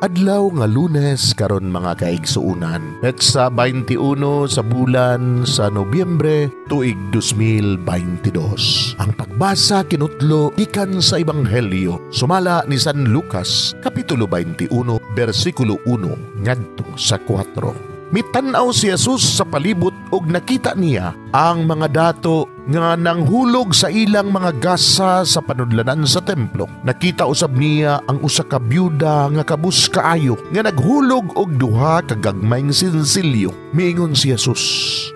Adlaw nga Lunes karon mga kaigsuonan. Petsa 21 sa bulan sa Nobyembre tuig 2022. Ang pagbasa kinutlo gikan sa Ebanghelyo sumala ni San Lucas kapitulo 21 bersikulo 1 ngadto sa 4. Mitan-aw si Jesus sa palibot ug nakita niya ang mga dato nga nanghulog sa ilang mga gasa sa panudlanan sa templo. Nakita usab niya ang usa ka byuda nga kabus kaayo nga naghulog og duha ka gagmayng sinsilyo. Miingon si Jesus,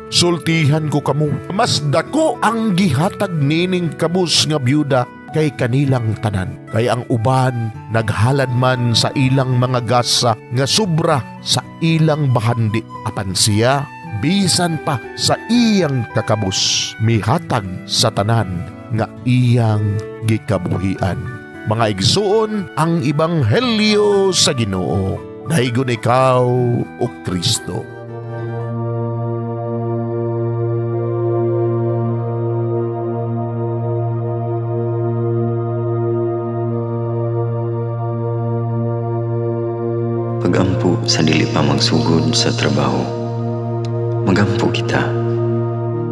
"Sultihan ko kamo, mas dako ang gihatag nining kabus nga byuda kay kanilang tanan. Kay ang uban naghalad man sa ilang mga gasa nga sobra sa ilang bahandi, apan siya bisan pa sa iyang kakabus mihatag sa tanan nga iyang gikabuhian." Mga igsuon, ang Ebanghelyo sa Ginoo. Daygon ikaw, o Kristo. Pagampo sa dili pa magsugod sa trabaho. Magampo kita.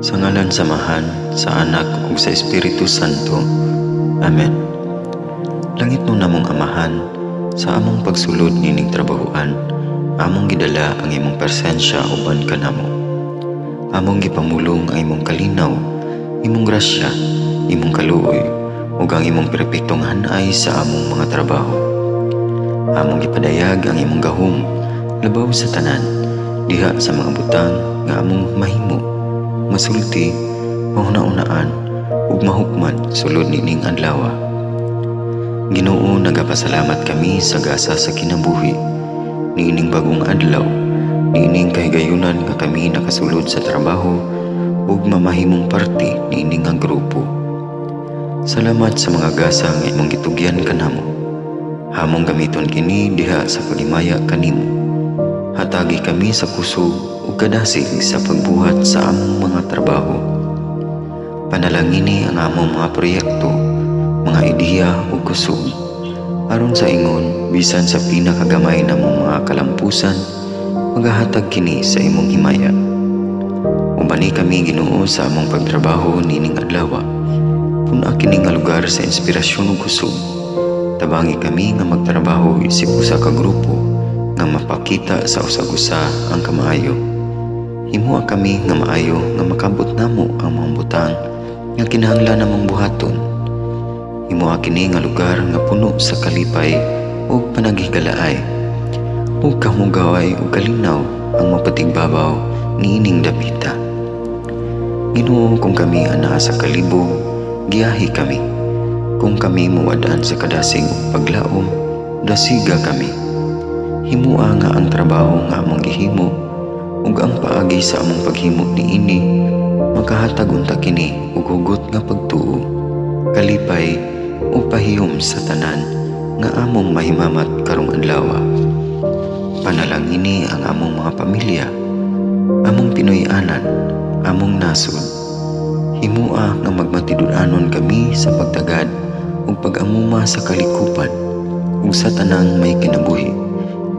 Sa ngalan sa Amahan, sa Anak ug sa Espiritu Santo. Amen. Langit no namong Amahan, sa among pagsulod nining trabahoan, among gidala ang imong presensya uban kanamo. Among gipamulong ang imong kalinaw, imong grasya, imong kaluoy, ug ang imong perpektong hanay sa among mga trabaho. Among gipadayag ang imong gahom labaw sa tanan diha sa mga butang nga among mahimo, masulti, mahuna-unaan ug mahukman sulod nining adlaw. Ginoo, nagapasalamat kami sa gasa sa kinabuhi niining bagong adlaw, niining kahigayunan nga kami nakasulod sa trabaho ug mamahimong parte niining nga grupo. Salamat sa mga gasa nga imong gitugyan kanamo. Hamong gamiton kini diha sa paghimaya kanimo. Hatagi kami sa kusog ug kadasig sa pagbuhat sa among mga trabaho. Panalangini ang among mga proyekto, mga ideya ug kusog. Aron sa ingon, bisan sa pinakagamay namong mga kalampusan, magahatag kini sa imong himaya. Ubani kami, Ginoo, sa among pagtrabaho nining adlaw. Puna kini nga lugar sa inspirasyon ug kusog. Tabangi kami nga magtrabaho isip usa ka grupo nga mapakita sa usag-usa ang kamaayo. Himoa kami nga maayo nga makabot namo ang mga butang nga kinahanglan namong buhaton. Himoa kini nga lugar nga puno sa kalipay ug panaghigalaay, ug kamugaway ug kalinaw ang mapatigbabaw niining dapita. Ginoo, kung kami anaa sa kalibog, giyahi kami. Kung kami muwadaan sa kadasig ug paglaom, dasiga kami. Himua nga ang trabaho nga among gihimo ug ang paagi sa among paghimo niini makahatag unta kini og hugot nga pagtuo, kalipay ug pahiyom sa tanan nga among mahimamat karong adlaw. Panalangini ang among mga pamilya, among Pinoy-anan, among nasod. Himua nga magmatinud-anon kami sa pagtagad ug pag-amuma sa kalikupan ug sa tanang may kinabuhi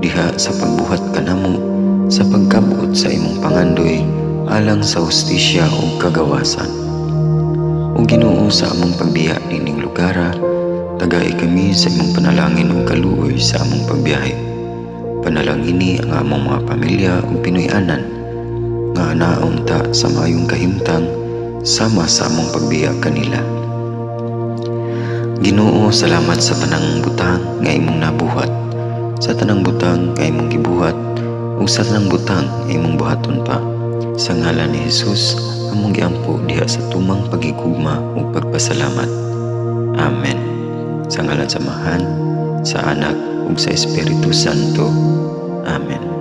diha sa pagbuhat kanamo sa pagkabot sa imong pangandoy alang sa hustisya ug kagawasan. Ug Ginoo, sa among pagbiya nining lugara, tagai kami sa imong panalangin ug kaluoy sa among pagbiyahe. Panalangini ang among mga pamilya ug Pinoy-anan nga anaunta sa maayong kahimtang sama sa among pagbiya kanila. Ginoo, salamat sa tanang butang nga imong nabuhat, sa tanang butang nga imong gibuhat, ug sa tanang butang nga imong buhaton pa. Sa ngalan ni Jesus, among giampo diha sa tumang pagigugma ug pagpasalamat. Amen. Sa ngalan sa Amahan, sa Anak ug sa Espiritu Santo. Amen.